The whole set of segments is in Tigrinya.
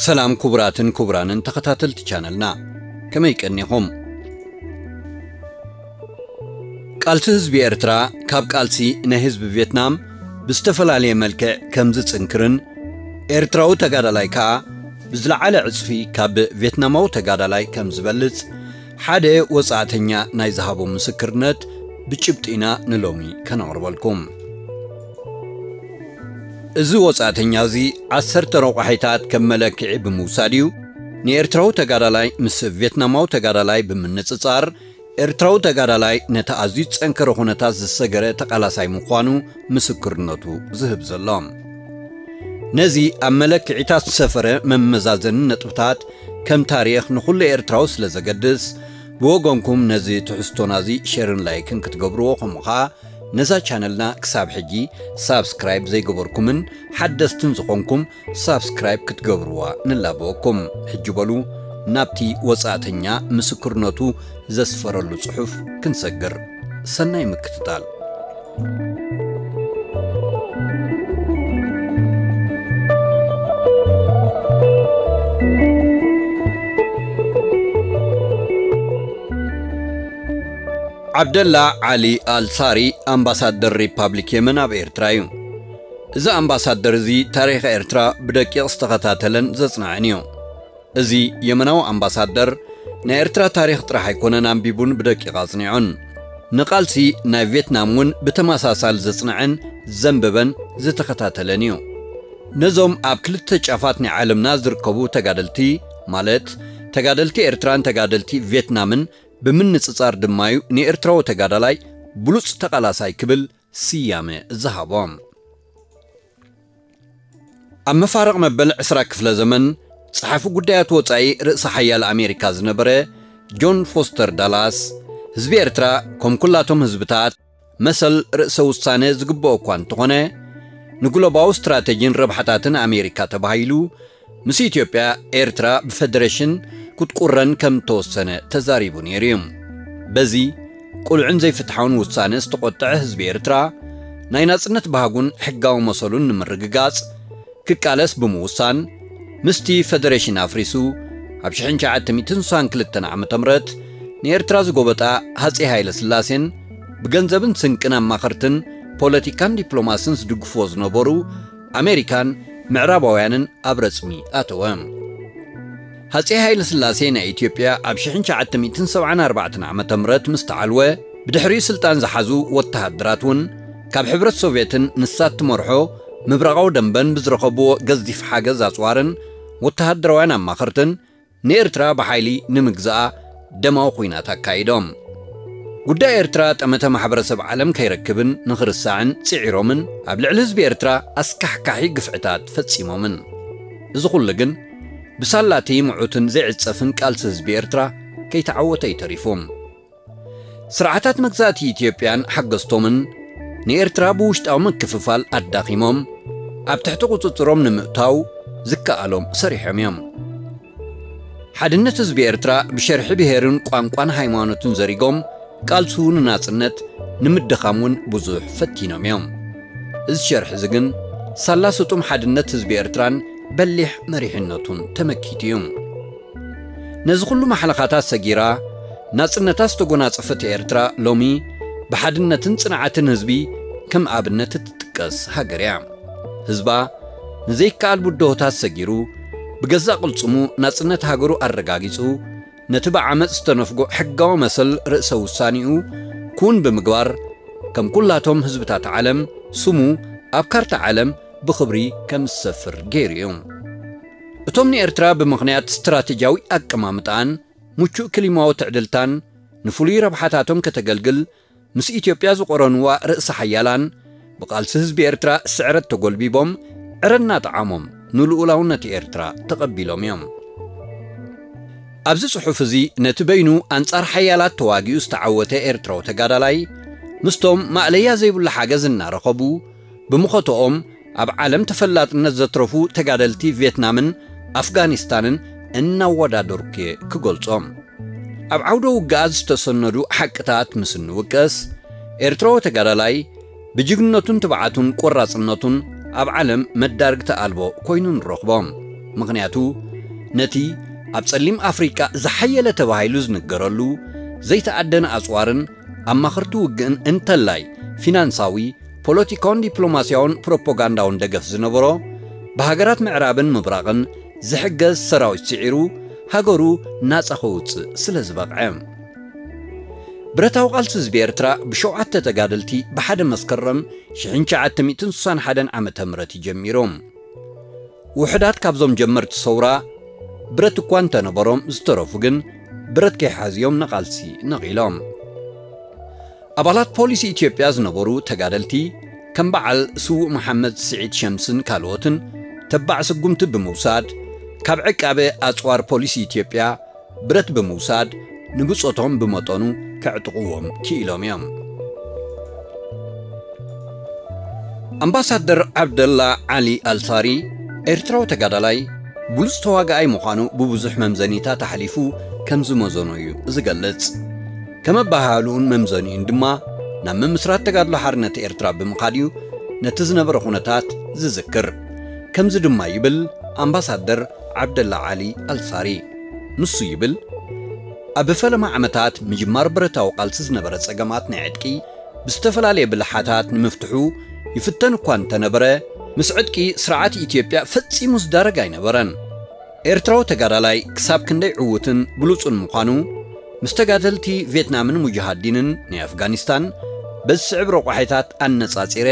ሰላም ክቡራትን ክቡራንን ተኸታተልቲ ቻነልና፣ ከመይ ቀኒኹም? ቃልሲ ህዝቢ ኤርትራ ካብ ቃልሲ ናይ ህዝቢ ቬትናም ብዝተፈላለየ መልክዕ ከም ዝጽንክርን ኤርትራዊ ተጋዳላይ ከኣ ብዝለዓለ ዕጽፊ ካብ ቬትናማዊ ተጋዳላይ ከም ዝበልጽ ሓደ ወጻእተኛ ናይ ዝሃቦ ምስክርነት ብጭብጢ ኢና ንሎሚ ከነቕርበልኩም። እዚ ወጻእተኛ እዚ ዓሰርተ ረቋሒታት ከም መለክዒ ብምውሳድ እዩ ንኤርትራዊ ተጋዳላይ ምስ ቬትናማዊ ተጋዳላይ ብምንጽጻር ኤርትራዊ ተጋዳላይ ነቲ ኣዝዩ ዝጸንከረ ኩነታት ዝሰገረ ተቓላሳይ ምዃኑ ምስክርነቱ ዝህብ ዘሎ። ነዚ ኣብ መለክዒታት ዝሰፈረ መመዛዘኒ ነጥብታት ከም ታሪኽ ንኹሉ ኤርትራዊ ስለ ዘገድስ፣ ብወገንኩም ነዚ ትሕዝቶና እዚ ሸርን ላይክን ክትገብርዎ፣ ከምኡ ኸኣ ነዛ ቻነልና ክሳብ ሕጂ ሳብስክራይብ ዘይገበርኩምን ሓደስትን ዝኾንኩም ሳብስክራይብ ክትገብርዋ ንላበወኩም። ሕጂ በሉ ናብቲ ወጻእተኛ ምስክርነቱ ዘስፈረሉ ጽሑፍ ክንሰግር። ሰናይ ምክትታል። ዓብደላ ዓሊ ኣልሳሪ ኣምባሳደር ሪፓብሊክ የመን ኣብ ኤርትራ እዩ። እዚ ኣምባሳደር እዚ ታሪኽ ኤርትራ ብደቂቕ ዝተኸታተለን ዘጽንዐን እዩ። እዚ የመናዊ ኣምባሳደር ናይ ኤርትራ ታሪኽ ጥራሕ ኣይኮነን ኣንቢቡን ብደቂቕ ኣጽኒዑን። ንቓልሲ ናይ ቬትናም እውን ብተመሳሳሊ ዘጽንዐን ዘንበበን ዝተኸታተለን እዩ። ነዞም ኣብ ክልተ ጫፋት ናይ ዓለምና ዝርከቡ ተጋደልቲ፣ ማለት ተጋደልቲ ኤርትራን ተጋደልቲ ቬትናምን ብምንጽጻር ድማዩ ንኤርትራዊ ተጋዳላይ ብሉጽ ተቓላሳይ ክብል ስያመ ዝሃቦ። ኣብ መፋርቕ መበል ዕስራ ክፍለ ዘመን ጸሓፊ ጉዳያት ወጻኢ ርእሰ ሓያል ኣሜሪካ ዝነበረ ጆን ፎስተር ዳላስ፣ ህዝቢ ኤርትራ ከም ኩላቶም ህዝብታት መሰል ርእሰ ውሳነ ዝግብኦ እኳ እንተኾነ፣ ንግሎባዊ ስትራተጂን ረብሓታትን ኣሜሪካ ተባሂሉ ምስ ኢትዮጵያ ኤርትራ ብፈደሬሽን ክትቁረን ከም እተወሰነ ተዛሪቡ ነይሩ እዩ። በዚ ቁሉዕን ዘይፍትሓውን ውሳነ ዝተቖጥዐ ህዝቢ ኤርትራ ናይ ናጽነት ባህጉን ሕጋዊ መሰሉን ንምርግጋጽ ክቃለስ ብምውሳን፣ ምስቲ ፈደሬሽን ኣፍሪሱ ኣብ ሽሕን ትሽዓተ ሚእትን ስሳን ክልተን ዓመተ ምህረት ንኤርትራ ዝጎበጣ ሃጼ ሃይለ ስላሴን ብገንዘብን ስንቅን ኣማኸርትን ፖለቲካን ዲፕሎማስን ዝድግፍዎ ዝነበሩ ኣሜሪካን ምዕራባውያንን ኣብ ረጽሚ ኣተወ። ሃጼ ሃይለ ስላሴ ናይ ኢትዮጵያ ኣብ ሽሕን ትሽዓተ ሚእትን ሰብዓን ኣርባዕተን ዓመተ ምህረት ምስ ተዓልወ፣ ብድሕሪኡ ስልጣን ዝሓዙ ወተሃደራት እውን ካብ ሕብረት ሶቭየትን ንሳ እትመርሖ ምብራቓዊ ደንበን ብዝረኸብዎ ገዚፍ ሓገዝ ኣጽዋርን ወተሃደራውያን ኣማኸርትን ንኤርትራ ብሓይሊ ንምግዛኣ ደማዊ ኲናት ኣካይዶም። ጉዳይ ኤርትራ ጠመተ ማሕበረሰብ ዓለም ከይረክብን ንኽርሳዕን ጽዒሮምን ኣብ ልዕሊ ህዝቢ ኤርትራ ኣስካሕካሒ ግፍዕታት ፈጺሞምን። እዚ ኩሉ ግን ብሳላቲ ምዑትን ዘይዕጸፍን ቃልሲ ህዝቢ ኤርትራ ከይተዓወተ እዩ ተሪፉ። ስርዓታት መግዛእቲ ኢትዮጵያን ሓገዝቶምን ንኤርትራ ብውሽጣዊ ምክፍፋል ኣዳኺሞም ኣብ ትሕቲ ቁጽጽሮም ንምእታው ዝከኣሎም ሰሪሖም እዮም። ሓድነት ህዝቢ ኤርትራ ብሸርሒ ብሄርን ቋንቋን ሃይማኖትን ዘሪጎም ቃልሱ ንናጽነት ንምድኻም እውን ብዙሕ ፈቲኖም እዮም። እዚ ሸርሒ እዚ ግን ሳላ ስጡም ሓድነት ህዝቢ ኤርትራን በሊሕ መሪሕነቱን ተመኪቱ እዩ። ነዚ ኩሉ ማሕለኻታት ሰጊራ ናጽነታ ዝተጎናጸፈት ኤርትራ ሎሚ ብሓድነትን ጽንዓትን ህዝቢ ከም ኣብነት እትጥቀስ ሃገር እያ። ህዝባ ንዘይከኣል ብድሆታት ሰጊሩ ብገዛእ ቅልጽሙ ናጽነት ሃገሩ ኣረጋጊጹ ነቲ ብዓመጽ ዝተነፍጎ ሕጋዊ መሰል ርእሰ ውሳኔኡ ክውን ብምግባር ከም ኩላቶም ህዝብታት ዓለም ስሙ ኣብ ካርታ ዓለም ብኽብሪ ከም ዝሰፍር ገይሩ እዩ። እቶም ንኤርትራ ብምኽንያት ስትራቴጂያዊ ኣቀማምጣን ምቹእ ክሊማዊ ትዕድልታን ንፍሉይ ረብሓታቶም ከተገልግል ምስ ኢትዮጵያ ዝቖረንዋ ርእሰ ሓያላን ብቓልሲ ህዝቢ ኤርትራ ስዕረት ተጎልቢቦም ዕረ እናጠዓሞም ንልኡላውነት ኤርትራ ተቐቢሎም እዮም። ኣብዚ ጽሑፍ እዚ ነቲ በይኑ ኣንጻር ሓያላት ተዋጊኡ ዝተዓወተ ኤርትራዊ ተጋዳላይ ምስቶም ማእለያ ዘይብሉ ሓገዝ እናረኸቡ ብምኸትኦም ኣብ ዓለም ተፈላጥነት ዘትረፉ ተጋደልቲ ቬትናምን ኣፍጋኒስታንን እናወዳደርኩ እየ ክገልጾም። ኣብ ዓውደ ውግኣት ዝተሰነዱ ሓቅታት ምስ እንውቀስ፣ ኤርትራዊ ተጋዳላይ ብጅግንነቱን ትብዓቱን ቆራጽነቱን ኣብ ዓለም መዳርግቲ ኣልቦ ኮይኑ ንረኽቦ። ምኽንያቱ ነቲ ኣብ ጸሊም ኣፍሪቃ ዝሓየለ ተባሂሉ ዝንገረሉ ዘይተኣደነ ኣጽዋርን ኣማኸርቲ ውግእን እንተላይ ፊናንሳዊ፣ ፖለቲካውን ዲፕሎማስያውን ፕሮፓጋንዳውን ደገፍ ዝነበሮ፣ ብሃገራት ምዕራብን ምብራቕን ዝሕገዝ ሰራዊት ስዒሩ ሃገሩ ናጻ ከውጽእ ስለ ዝበቕዐ። ብረታዊ ቃልሲ ህዝቢ ኤርትራ ብሸውዓተ ተጋደልቲ ብሓደ መስከረም ሽሕን ትሽዓተ ሚእትን ስሳን ሓደን ዓመተ ምህረት እዩ ጀሚሩ። ውሑዳት ካብዞም ጀመርቲ ሰውራ ብረት እኳ እንተነበሮም፣ ዝተረፉ ግን ብረት ከይሓዝዮም ንቓልሲ ነቒሎም። ኣባላት ፖሊስ ኢትዮጵያ ዝነበሩ ተጋደልቲ ከም በዓል ስዉእ መሓመድ ስዒድ ሸምስን ካልኦትን ተባዕ ስጉምቲ ብምውሳድ፣ ካብ ዕቃበ ኣጽዋር ፖሊስ ኢትዮጵያ ብረት ብምውሳድ ንብጾቶም ብመጠኑ ከዕጥቕዎም ክኢሎም እዮም። ኣምባሳደር ዓብደላ ዓሊ ኣልሳሪ ኤርትራዊ ተጋዳላይ ብሉጽ ተዋጋኣይ ምዃኑ ብብዙሕ መምዘኒታት ኣሕሊፉ ከም ዝመዘኖ እዩ ዝገልጽ። ከም ኣበሃህልኡን መምዘኒኡን ድማ ናብ ምምስራት ተጋድሎ ሓርነት ኤርትራ ብምኻድ እዩ ነቲ ዝነበረ ኩነታት ዝዝክር። ከምዚ ድማ ይብል ኣምባሳደር ዓብደላ ዓሊ ኣልሳሪ። ንሱ ይብል፣ ኣብ ፈለማ ዓመታት ምጅማር ብረታዊ ቃልሲ ዝነበረ ጸገማት ናይ ዕጥቂ ብዝተፈላለየ ብልሓታት ንምፍትሑ ይፍተን እኳ እንተነበረ፣ ምስ ዕጥቂ ስርዓት ኢትዮጵያ ፈጺሙ ዝዳረግ ኣይነበረን። ኤርትራዊ ተጋዳላይ ክሳብ ክንደይ ዕዉትን ብሉጹን ምዃኑ፣ ምስ ተጋደልቲ ቬትናምን ሙጃሃዲንን ናይ ኣፍጋኒስታን በዚ ስዕብ ረቋሒታት ኣነጻጺረ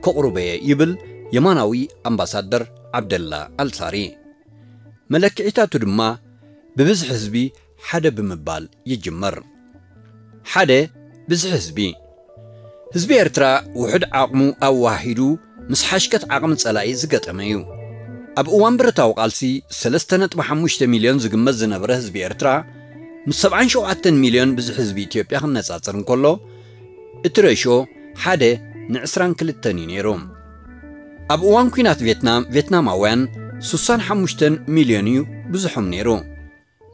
ከቕርቦ'የ ይብል የማናዊ ኣምባሳደር ዓብደላ ኣልሳሪ። መለክዒታቱ ድማ ብብዝሒ ህዝቢ ሓደ ብምባል ይጅመር። ሓደ፣ ብዝሒ ህዝቢ። ህዝቢ ኤርትራ ውሑድ ዓቕሙ ኣዋሃሂዱ ምስ ሓሽከት ዓቕሚ ጸላኢ ዝገጠመ እዩ። ኣብ እዋን ብረታዊ ቃልሲ ሰለስተ ነጥቢ ሓሙሽተ ሚልዮን ዝግመት ዝነበረ ህዝቢ ኤርትራ፣ ምስ ሰብዓን ሸውዓተን ሚልዮን ብዝሒ ህዝቢ ኢትዮጵያ ክነጻጸር እንከሎ፣ እቲ ሬሾ ሓደ ንዕስራን ክልተን እዩ ነይሩ። ኣብ እዋን ኲናት ቬትናም፣ ቬትናማውያን ስሳን ሓሙሽተን ሚልዮን እዩ ብዝሖም ነይሩ።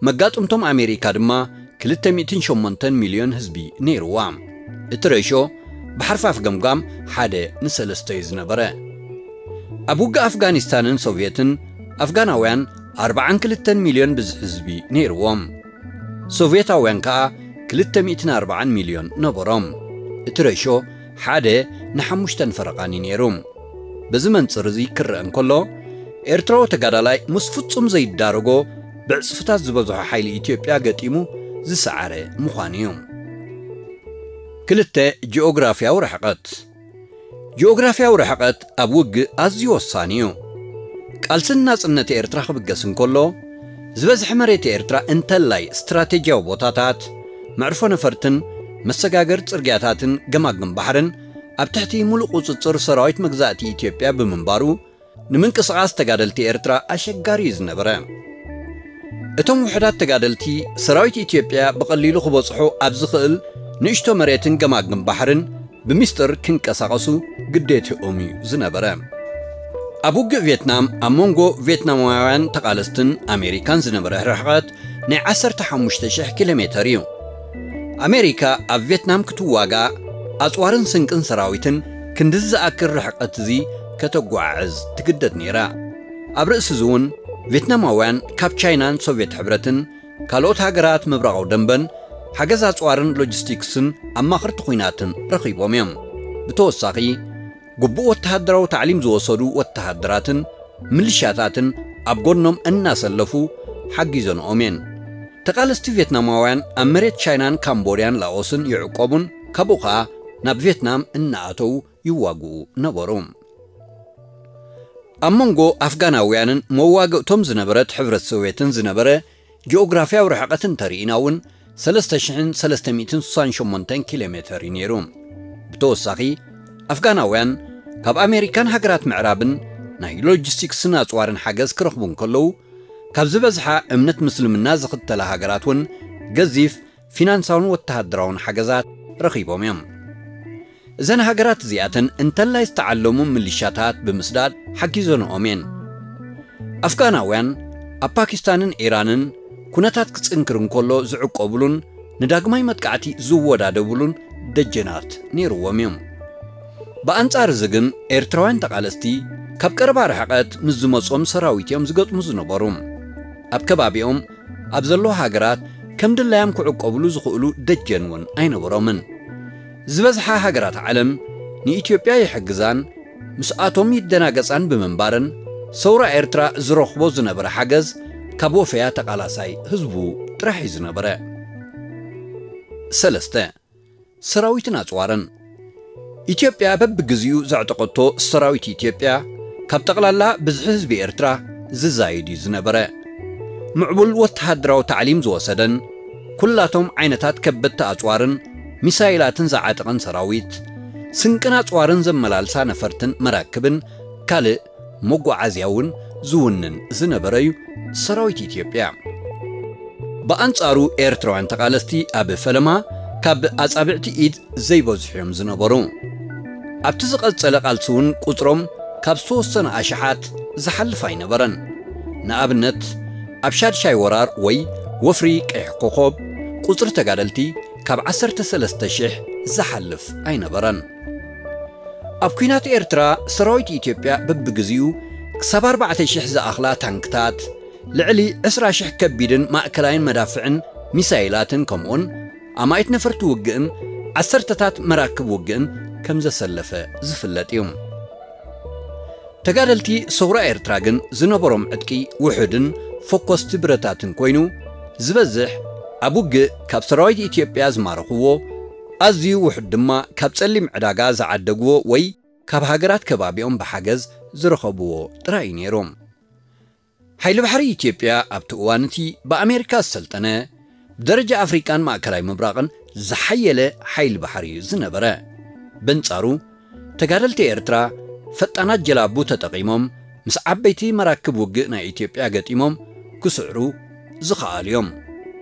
መጋጥምቶም ኣሜሪካ ድማ ክልተ ሚእትን ሸሞንተን ሚልዮን ህዝቢ ነይርዋ። እቲ ሬሾ ብሓርፋፍ ገምጋም ሓደ ንሰለስተ እዩ ዝነበረ። ኣብ ውግእ ኣፍጋኒስታንን ሶቭየትን ኣፍጋናውያን ኣርብዓን ክልተን ሚልዮን ብዝሒ ህዝቢ ነይርዎም። ሶቭየታውያን ከኣ ክልተ ሚእትን ኣርብዓን ሚልዮን ነበሮም። እቲ ሬሾ ሓደ ንሓሙሽተን ፈረቓን እዩ ነይሩ። በዚ መንጽር እዚ ክረአ እንከሎ፣ ኤርትራዊ ተጋዳላይ ምስ ፍጹም ዘይዳረጎ ብዕጽፍታት ዝበዝሖ ሓይሊ ኢትዮጵያ ገጢሙ ዝሰዓረ ምዃኑ እዩ። ክልተ፣ ጂኦግራፍያዊ ርሕቀት። ጂኦግራፍያዊ ርሕቀት ኣብ ውግእ ኣዝዩ ወሳኒ እዩ። ቃልስን ናጽነት ኤርትራ ክብገስ እንከሎ፣ ዝበዝሐ መሬት ኤርትራ እንተላይ ስትራቴጂያዊ ቦታታት፣ መዕርፎ ነፈርትን መሰጋገሪ ጽርግያታትን ገማግም ባሕርን ኣብ ትሕቲ ምሉእ ቁጽጽር ሰራዊት መግዛእቲ ኢትዮጵያ ብምንባሩ፣ ንምንቅስቓስ ተጋደልቲ ኤርትራ ኣሸጋሪ እዩ ዝነበረ። እቶም ውሑዳት ተጋደልቲ ሰራዊት ኢትዮጵያ ብቐሊሉ ክበጽሑ ኣብ ዝኽእል ንእሽቶ መሬትን ገማግም ባሕርን ብሚስጥር ክንቀሳቐሱ ግዴትኦም እዩ ዝነበረ። ኣብ ውግእ ቬትናም ኣብ መንጎ ቬትናማውያን ተቓለስትን ኣሜሪካን ዝነበረ ርሕቀት ናይ ዓሰርተ ሓሙሽተ ሽሕ ኪሎ ሜተር እዩ። ኣሜሪካ ኣብ ቬትናም ክትዋጋእ ኣጽዋርን ስንቅን ሰራዊትን ክንድዚ ዝኣክል ርሕቀት እዚ ከተጓዓዕዝ ትግደድ ነይራ። ኣብ ርእሲ እዚ እውን ቬትናማውያን ካብ ቻይናን ሶቭየት ሕብረትን ካልኦት ሃገራት ምብራቓዊ ደንበን ሓገዝ ኣጽዋርን ሎጂስቲክስን ኣማኸርቲ ኲናትን ረኺቦም እዮም። ብተወሳኺ፣ ግቡእ ወተሃደራዊ ታዕሊም ዝወሰዱ ወተሃደራትን ምልሻታትን ኣብ ጎድኖም እናሰለፉ ሓጊዘንኦም እየን። ተቓለስቲ ቬትናማውያን ኣብ መሬት ቻይናን ካምቦድያን ላኦስን ይዕቆቡን ካብኡ ኸኣ ናብ ቬትናም እናኣተዉ ይዋግኡ ነበሩ። ኣብ መንጎ ኣፍጋናውያንን መዋግእቶም ዝነበረት ሕብረት ሶቭየትን ዝነበረ ጂኦግራፍያዊ ርሕቀት እንተርኢና እውን ሰለስተ ሽሕን ሰለስተ ሚእትን ስሳን ሸሞንተን ኪሎ ሜተር እዩ ነይሩ። ብተወሳኺ፣ ኣፍጋናውያን ካብ ኣሜሪካን ሃገራት ምዕራብን ናይ ሎጂስቲክስን ኣጽዋርን ሓገዝ ክረኽቡ እንከለዉ፣ ካብ ዝበዝሓ እምነት ምስልምና ዝኽተላ ሃገራት እውን ገዚፍ ፊናንሳውን ወተሃደራውን ሓገዛት ረኺቦም እዮም። እዘን ሃገራት እዚኣተን እንተላይ ዝተዓለሙ ምልሻታት ብምስዳድ ሓጊዘንኦም እየን። ኣፍጋናውያን ኣብ ፓኪስታንን ኢራንን ኩነታት ክጽንክር እንከሎ ዝዕቆብሉን ንዳግማይ መጥቃዕቲ ዝወዳደብሉን ደጀናት ነይርዎም እዮም። ብኣንጻር እዚ ግን ኤርትራውያን ተቓለስቲ ካብ ቀረባ ርሕቀት ምስ ዝመጾም ሰራዊት እዮም ዝገጥሙ ዝነበሩ። ኣብ ከባቢኦም ኣብ ዘለዉ ሃገራት ከም ድላዮም ክዕቆብሉ ዝኽእሉ ደጀን እውን ኣይነበሮምን። ዝበዝሓ ሃገራት ዓለም ንኢትዮጵያ ይሕግዛን ምስኣቶም ይደናገጻን ብምንባረን፣ ሰውራ ኤርትራ ዝረኽቦ ዝነበረ ሓገዝ ካብ ወፈያ ተቓላሳይ ህዝቡ ጥራሕ እዩ ዝነበረ። ሰለስተ፣ ሰራዊትን ኣጽዋርን። ኢትዮጵያ በብግዜኡ ዘዕጠቐቶ ሰራዊት ኢትዮጵያ ካብ ጠቕላላ ብዝሒ ህዝቢ ኤርትራ ዝዛይድ እዩ ዝነበረ። ምዕቡል ወተሃደራዊ ታዕሊም ዝወሰደን፣ ኩላቶም ዓይነታት ከበድቲ ኣጽዋርን ሚሳይላትን ዝዓጠቐን ሰራዊት፣ ስንቅን ኣጽዋርን ዘመላልሳ ነፈርትን መራክብን ካልእ መጓዓዝያ እውን ዝውንን ዝነበረ እዩ ሰራዊት ኢትዮጵያ። ብኣንጻሩ ኤርትራውያን ተቓለስቲ ኣብ ፈለማ ካብ ኣጻብዕቲ ኢድ ዘይበዝሑ እዮም ዝነበሩ። ኣብቲ ዝቐጸለ ቃልሲ እውን ቁጽሮም ካብ ዝተወሰነ ኣሽሓት ዝሓልፍ ኣይነበረን። ንኣብነት፣ ኣብ ሻድሻይ ወራር ወይ ወፍሪ ቀይሕ ኮኾብ ቁጽሪ ተጋደልቲ ካብ ዓሰርተ ሰለስተ ሽሕ ዝሓልፍ ኣይነበረን። ኣብ ኲናት ኤርትራ ሰራዊት ኢትዮጵያ በብግዜኡ ክሳብ ኣርባዕተ ሽሕ ዝኣኽላ ታንክታት፣ ልዕሊ ዕስራ ሽሕ ከቢድን ማእከላይን መዳፍዕን ሚሳይላትን ከምኡውን ኣማኢት ነፈርቲ ውግእን ዓሰርተታት መራክብ ውግእን ከም ዘሰለፈ ዝፍለጥ እዩ። ተጋደልቲ ሰውራ ኤርትራ ግን ዝነበሮም ዕጥቂ ውሑድን ፈኮስቲ ብረታትን ኮይኑ፣ ዝበዝሕ ኣብ ውግእ ካብ ሰራዊት ኢትዮጵያ ዝማረኽዎ፣ ኣዝዩ ውሑድ ድማ ካብ ጸሊም ዕዳጋ ዝዓደግዎ ወይ ካብ ሃገራት ከባቢኦም ብሓገዝ ዝረኸብዎ ጥራይ እዩ ነይሩ። ሓይሊ ባሕሪ ኢትዮጵያ ኣብቲ እዋን እቲ ብኣሜሪካ ዝሰልጠነ፣ ብደረጃ ኣፍሪቃን ማእከላይ ምብራቕን ዝሓየለ ሓይሊ ባሕሪ እዩ ዝነበረ። በንጻሩ፣ ተጋደልቲ ኤርትራ ፈጣናት ጀላቡ ተጠቒሞም ምስ ዓበይቲ መራክብ ውግእ ናይ ኢትዮጵያ ገጢሞም ክስዕሩ ዝኸኣሉ እዮም።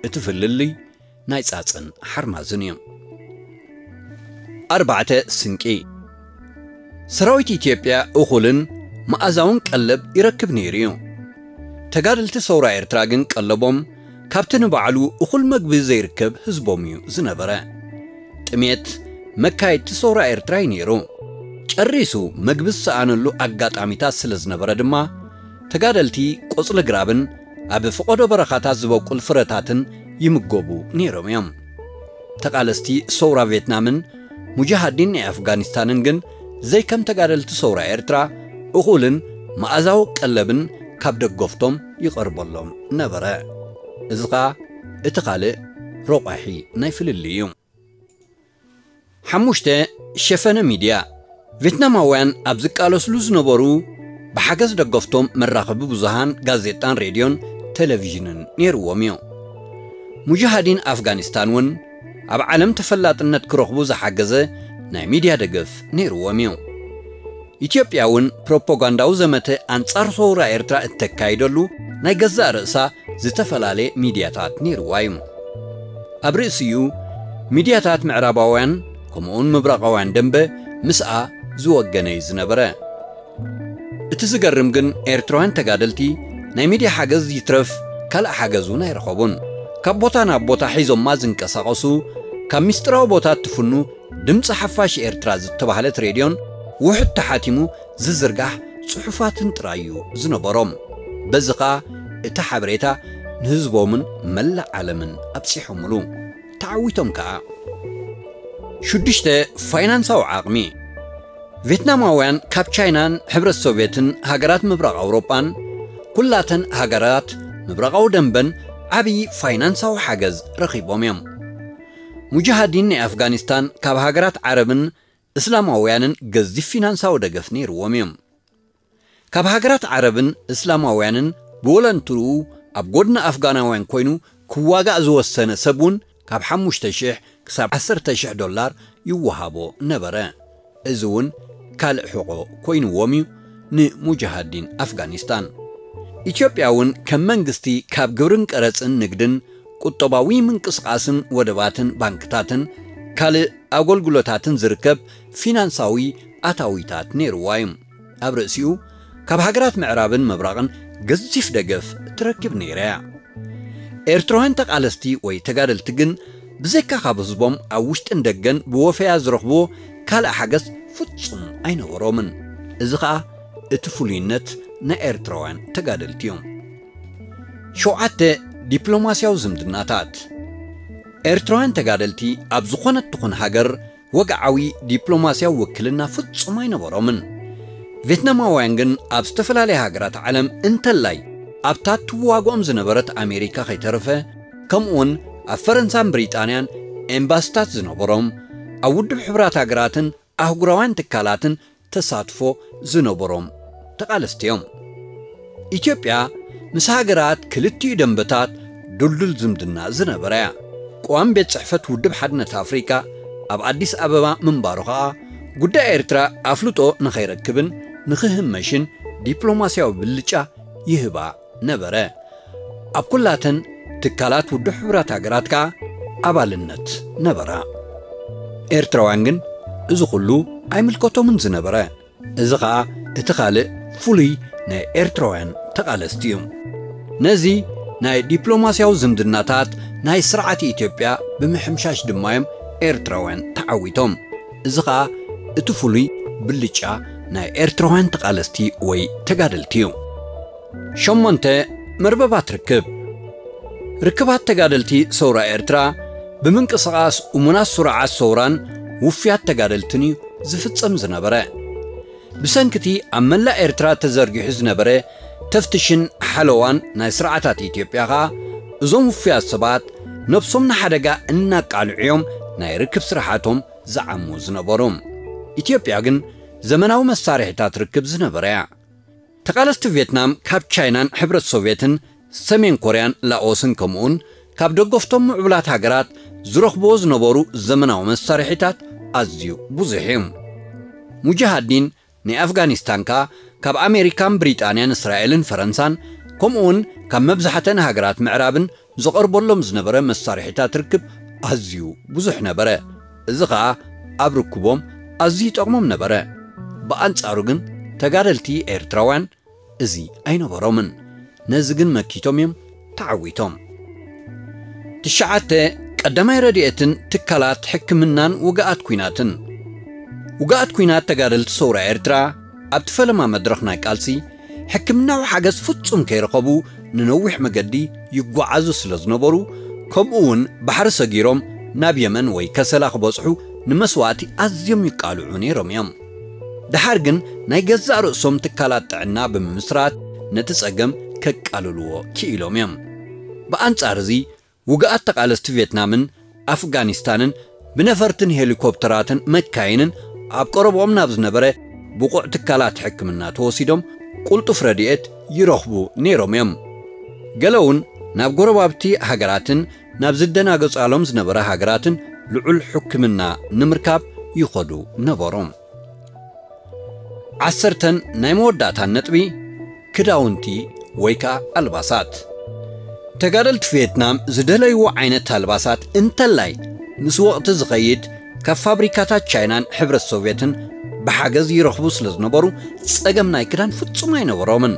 እቲ ፍልልይ ናይ ጻጽን ሓርማዝን እዩ። ኣርባዕተ፣ ስንቂ። ሰራዊት ኢትዮጵያ እኹልን መኣዛውን ቀለብ ይረክብ ነይሩ እዩ። ተጋደልቲ ሰውራ ኤርትራ ግን ቀለቦም ካብቲ ንባዕሉ እኹል መግቢ ዘይርከብ ህዝቦም እዩ ዝነበረ። ጥሜት መካየድቲ ሰውራ ኤርትራ እዩ ነይሩ። ጨሪሱ መግቢ ዝሰኣነሉ ኣጋጣሚታት ስለ ዝነበረ ድማ፣ ተጋደልቲ ቆጽሊ ግራብን ኣብ ፈቐዶ በረኻታት ዝበቁል ፍረታትን ይምገቡ ነይሮም እዮም። ተቓለስቲ ሰውራ ቬትናምን ሙጃሃዲን ናይ ኣፍጋኒስታንን ግን ዘይከም ተጋደልቲ ሰውራ ኤርትራ እኹልን መኣዛዊ ቀለብን ካብ ደገፍቶም ይቐርበሎም ነበረ። እዚ ኸኣ እቲ ካልእ ረቋሒ ናይ ፍልልይ እዩ። ሓሙሽተ፣ ሸፈነ ሚድያ። ቬትናማውያን ኣብ ዝቃለስሉ ዝነበሩ ብሓገዝ ደገፍቶም መራኸቢ ብዙሃን፣ ጋዜጣን ሬድዮን ቴሌቪዥንን ነይርዎም እዩ። ሙጃሃዲን ኣፍጋኒስታን እውን ኣብ ዓለም ተፈላጥነት ክረኽቡ ዝሓገዘ ናይ ሚድያ ደገፍ ነይርዎም እዩ። ኢትዮጵያ እውን ፕሮፓጋንዳዊ ዘመተ ኣንጻር ሰውራ ኤርትራ እተካይደሉ ናይ ገዛእ ርእሳ ዝተፈላለየ ሚድያታት ነይርዋ እዩ። ኣብ ርእሲኡ፣ ሚድያታት ምዕራባውያን ከምኡውን ምብራቓውያን ደንበ ምስኣ ዝወገነ እዩ ዝነበረ። እቲ ዝገርም ግን፣ ኤርትራውያን ተጋደልቲ ናይ ሚድያ ሓገዝ ይትረፍ ካልእ ሓገዝ እውን ኣይረኸቡን። ካብ ቦታ ናብ ቦታ ሒዞማ ዝንቀሳቐሱ፣ ካብ ምስጢራዊ ቦታ እትፍኑ ድምፂ ሓፋሽ ኤርትራ ዝተባህለት ሬድዮን ውሑድ ተሓቲሙ ዝዝርጋሕ ጽሑፋትን ጥራይ እዩ ዝነበሮም። በዚ ኸኣ እቲ ሓበሬታ ንህዝቦምን መላእ ዓለምን ኣብጺሖምሉ። ተዓዊቶም ከኣ። ሽዱሽተ፣ ፋይናንሳዊ ዓቕሚ። ቬትናማውያን ካብ ቻይናን ሕብረት ሶቭየትን ሃገራት ምብራቕ ኣውሮጳን ኩላተን ሃገራት ምብራቓዊ ደንበን ዓብዪ ፋይናንሳዊ ሓገዝ ረኺቦም እዮም። ሙጃሃዲን ናይ ኣፍጋኒስታን ካብ ሃገራት ዓረብን እስላማውያንን ገዚፍ ፊናንሳዊ ደገፍ ነይርዎም እዮም። ካብ ሃገራት ዓረብን እስላማውያንን ብወለንትኡ ኣብ ጎድኒ ኣፍጋናውያን ኮይኑ ክዋጋእ ዝወሰነ ሰብ እውን ካብ ሓሙሽተ ሽሕ ክሳብ ዓሰርተ ሽሕ ዶላር ይወሃቦ ነበረ። እዚ እውን ካልእ ሕቖ ኮይንዎም እዩ ንሙጃሃዲን ኣፍጋኒስታን። ኢትዮጵያ እውን ከም መንግስቲ ካብ ግብርን ቀረጽን ንግድን ቁጠባዊ ምንቅስቓስን ወደባትን ባንክታትን ካልእ ኣገልግሎታትን ዝርከብ ፊናንሳዊ ኣታዊታት ነይርዋ እዩ። ኣብ ርእሲኡ ካብ ሃገራት ምዕራብን ምብራቕን ገዚፍ ደገፍ ትረክብ ነይራ እያ። ኤርትራውያን ተቓለስቲ ወይ ተጋደልቲ ግን ብዘይካ ካብ ህዝቦም ኣብ ውሽጥን ደገን ብወፈያ ዝረኽብዎ ካልእ ሓገዝ ፍጹም ኣይነበሮምን። እዚ ኸኣ እቲ ፍሉይነት ናይ ኤርትራውያን ተጋደልቲ እዩ። ሸውዓተ፣ ዲፕሎማስያዊ ዝምድናታት። ኤርትራውያን ተጋደልቲ ኣብ ዝኾነት ትኹን ሃገር ወግዓዊ ዲፕሎማስያዊ ውክልና ፍጹም ኣይነበሮምን። ቬትናማውያን ግን ኣብ ዝተፈላለያ ሃገራት ዓለም እንተላይ ኣብታ ትዋግኦም ዝነበረት ኣሜሪካ ከይተረፈ፣ ከምኡውን ኣብ ፈረንሳን ብሪጣንያን ኤምባስታት ዝነበሮም፣ ኣብ ውድብ ሕቡራት ሃገራትን ኣህጉራውያን ትካላትን ተሳትፎ ዝነበሮም ተቓለስቲ እዮም። ኢትዮጵያ ምስ ሃገራት ክልቲኡ ደንበታት ድልዱል ዝምድና ዝነበራ እያ። ቀዋሚ ቤት ጽሕፈት ውድብ ሓድነት ኣፍሪቃ ኣብ ኣዲስ ኣበባ ምንባሩ ኸኣ፣ ጉዳይ ኤርትራ ኣፍልጦ ንኸይረክብን ንኽህመሽን ዲፕሎማስያዊ ብልጫ ይህባ ነበረ። ኣብ ኩላተን ትካላት ውድብ ሕቡራት ሃገራት ከኣ ኣባልነት ነበራ። ኤርትራውያን ግን እዚ ኩሉ ኣይምልከቶምን ዝነበረ። እዚ ኸኣ እቲ ካልእ ፍሉይ ናይ ኤርትራውያን ተቓለስቲ እዩ። ነዚ ናይ ዲፕሎማስያዊ ዝምድናታት ናይ ስርዓት ኢትዮጵያ ብምሕምሻሽ ድማ እዮም ኤርትራውያን ተዓዊቶም። እዚ ኸኣ እቲ ፍሉይ ብልጫ ናይ ኤርትራውያን ተቓለስቲ ወይ ተጋደልቲ እዩ። ሸሞንተ፣ መርበባት ርክብ። ርክባት ተጋደልቲ ሰውራ ኤርትራ ብምንቅስቓስ እሙናት ስሩዓት ሰውራን ውፍያት ተጋደልትን እዩ ዝፍጸም ዝነበረ። ብሰንክቲ ኣብ መላእ ኤርትራ ተዘርጊሑ ዝነበረ ተፍትሽን ሓለዋን ናይ ስርዓታት ኢትዮጵያ ኸኣ፣ እዞም ውፍያት ሰባት ነብሶም ንሓደጋ እናቃልዑ እዮም ናይ ርክብ ስራሓቶም ዝዓሙ ዝነበሩ። ኢትዮጵያ ግን ዘመናዊ መሳርሒታት ርክብ ዝነበራ እያ። ተቓለስቲ ቪየትናም ካብ ቻይናን ሕብረት ሶቪየትን ሰሜን ኮርያን ላኦስን ከምኡውን ካብ ደገፍቶም ምዕቡላት ሃገራት ዝረኽብዎ ዝነበሩ ዘመናዊ መሳርሒታት ኣዝዩ ብዙሕ እዩ። ሙጃሃዲን ናይ ኣፍጋኒስታን ከኣ ካብ ኣሜሪካን ብሪጣንያን እስራኤልን ፈረንሳን ከምኡውን ካብ መብዛሕተን ሃገራት ምዕራብን ዝቐርበሎም ዝነበረ መሳርሒታት ርክብ ኣዝዩ ብዙሕ ነበረ። እዚ ኸኣ ኣብ ርክቦም ኣዝዩ ይጠቕሞም ነበረ። ብኣንጻሩ ግን ተጋደልቲ ኤርትራውያን እዚ ኣይነበሮምን። ነዚ ግን መኪቶም እዮም ተዓዊቶም። ትሽዓተ፣ ቀዳማይ ረድኤትን ትካላት ሕክምናን ውግኣት ኲናትን። ውግኣት ኲናት ተጋደልቲ ሰውራ ኤርትራ ኣብቲ ፈለማ መድረኽ ናይ ቃልሲ ሕክምናዊ ሓገዝ ፍጹም ከይረኸቡ ንነዊሕ መገዲ ይጓዓዙ ስለ ዝነበሩ፣ ከምኡ እውን ባሕሪ ሰጊሮም ናብ የመን ወይ ከሰላ ክበጽሑ ንመስዋእቲ ኣዝዮም ይቃልዑ ነይሮም እዮም። ደሓር ግን ናይ ገዛእ ርእሶም ትካላት ጥዕና ብምምስራት ነቲ ጸገም ከቃልልዎ ክኢሎም እዮም። ብኣንጻር እዚ፣ ውግኣት ተቓለስቲ ቪየትናምን ኣፍጋኒስታንን ብነፈርትን ሄሊኮፕተራትን መካይንን ኣብ ቀረብኦም ናብ ዝነበረ ብቑዕ ትካላት ሕክምና ተወሲዶም ቅልጡፍ ረድኤት ይረኽቡ ነይሮም እዮም። ገለ እውን ናብ ጎረባብቲ ሃገራትን ናብ ዝደናገጻሎም ዝነበረ ሃገራትን ልዑል ሕክምና ንምርካብ ይኸዱ ነበሩ። ዓሰርተን ናይ መወዳእታን ነጥቢ፣ ክዳውንቲ ወይ ከኣ ኣልባሳት። ተጋደልቲ ቪየትናም ዝደለይዎ ዓይነት ኣልባሳት እንተላይ ምስ ወቕቲ ዝኸይድ ካብ ፋብሪካታት ቻይናን ሕብረት ሶቪየትን ብሓገዝ ይረኽቡ ስለ ዝነበሩ ጸገም ናይ ክዳን ፍጹም ኣይነበሮምን።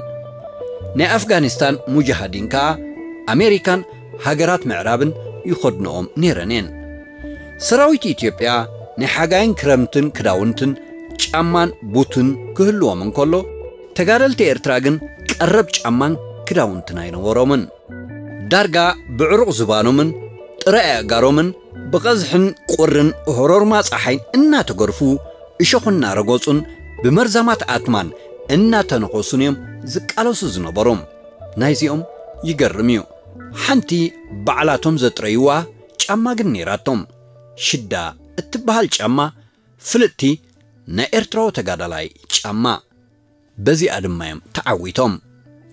ናይ ኣፍጋኒስታን ሙጃሃዲን ከኣ ኣሜሪካን ሃገራት ምዕራብን ይኸድንኦም ነይረን እየን። ሰራዊት ኢትዮጵያ ናይ ሓጋይን ክረምትን ክዳውንትን ጫማን ቡትን ክህልዎም እንከሎ፣ ተጋደልቲ ኤርትራ ግን ቀረብ ጫማን ክዳውንትን ኣይነበሮምን። ዳርጋ ብዕሩቕ ዝባኖምን ጥረ ኣእጋሮምን ብቐዝሕን ቁርን ህሮርማ ጸሓይን እናተገርፉ፣ እሾኽ እናረገጹን ብመርዛማት ኣትማን እናተነኸሱን እዮም ዝቃለሱ ዝነበሩ። ናይዚኦም ይገርም እዩ። ሓንቲ ባዕላቶም ዘጥረይዋ ጫማ ግን ነይራቶም። ሽዳ እትበሃል ጫማ ፍልጥቲ ናይ ኤርትራዊ ተጋዳላይ ጫማ። በዚኣ ድማ እዮም ተዓዊቶም።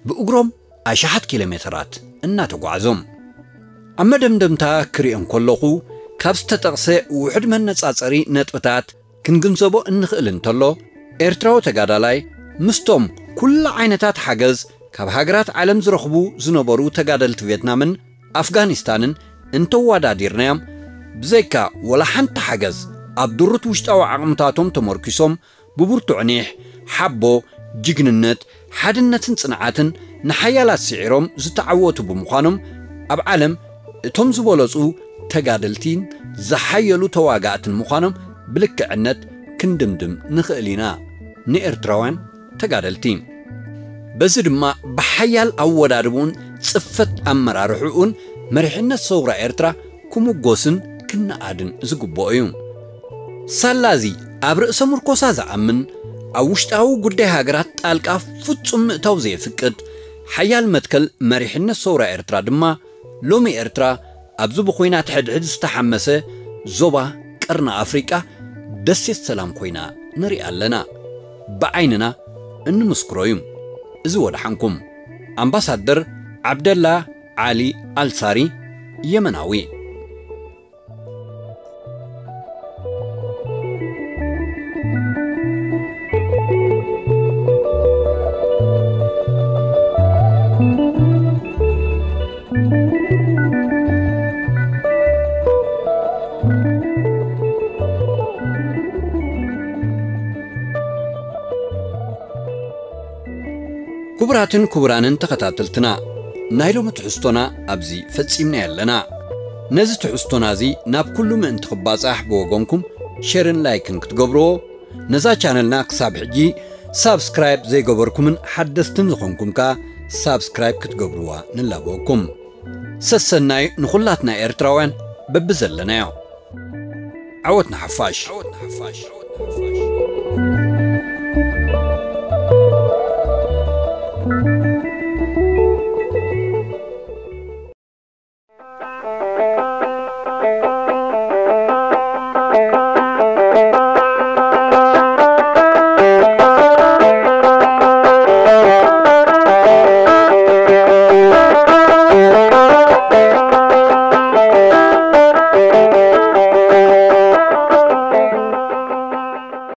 ብእግሮም ኣሽሓት ኪሎ ሜተራት እናተጓዕዞም። ኣብ መደምደምታ ክሪኦም ከለኹ ካብ ዝተጠቕሰ ውሑድ መነጻጸሪ ነጥብታት ክንግንዘቦ እንኽእል እንተሎ፣ ኤርትራዊ ተጋዳላይ ምስቶም ኩሉ ዓይነታት ሓገዝ ካብ ሃገራት ዓለም ዝረኽቡ ዝነበሩ ተጋደልቲ ቪየትናምን ኣፍጋኒስታንን እንተወዳዲርናዮም፣ ብዘይካ ወላ ሓንቲ ሓገዝ ኣብ ድሩት ውሽጣዊ ዓቕምታቶም ተመርኪሶም ብብርቱዕ ኒሕ፣ ሓቦ፣ ጅግንነት፣ ሓድነትን ጽንዓትን ንሓያላት ስዒሮም ዝተዓወቱ ብምዃኖም ኣብ ዓለም እቶም ዝበለጹ ተጋደልቲን ዝሓየሉ ተዋጋእትን ምዃኖም ብልክዕነት ክንድምድም ንኽእል ኢና። ንኤርትራውያን ተጋደልቲ በዚ ድማ ብሓያል ኣወዳድብኡን ጽፈት ኣመራርሕኡን መሪሕነት ሰውራ ኤርትራ ክምጎስን ክነኣድን ዝግብኦ እዩ። ሳላ እዚ ኣብ ርእሰ ምርኮሳ ዝኣምን፣ ኣብ ውሽጣዊ ጉዳይ ሃገራት ጣልቃ ፍጹም ምእታው ዘየፍቅድ ሓያል መትከል መሪሕነት ሰውራ ኤርትራ ድማ፣ ሎሚ ኤርትራ ኣብዚ ብኹናት ሕድሕድ ዝተሓመሰ ዞባ ቀርኒ ኣፍሪቃ ደሴት ሰላም ኮይና ንሪኣ ኣለና። ብዓይንና እንምስክሮ እዩ። እዚ ወድሓንኩም። ኣምባሳደር ዓብደላ ዓሊ ኣልሳሪ፣ የመናዊ። ክቡራትን ክቡራንን ተኸታተልትና፣ ናይ ሎሚ ትሕዝቶና ኣብዚ ፈጺምና ኣለና። ነዚ ትሕዝቶና እዚ ናብ ኩሉ ምእንቲ ክባጻሕ ብወገንኩም ሸርን ላይክን ክትገብርዎ፣ ነዛ ቻነልና ክሳብ ሕጂ ሳብስክራይብ ዘይገበርኩምን ሓደስትን ዝኾንኩም ከኣ ሳብስክራይብ ክትገብርዋ ንላበወኩም። ሰሰናዩ ንኹላትና ኤርትራውያን በብዘለናዮ። ዓወት ንሓፋሽ።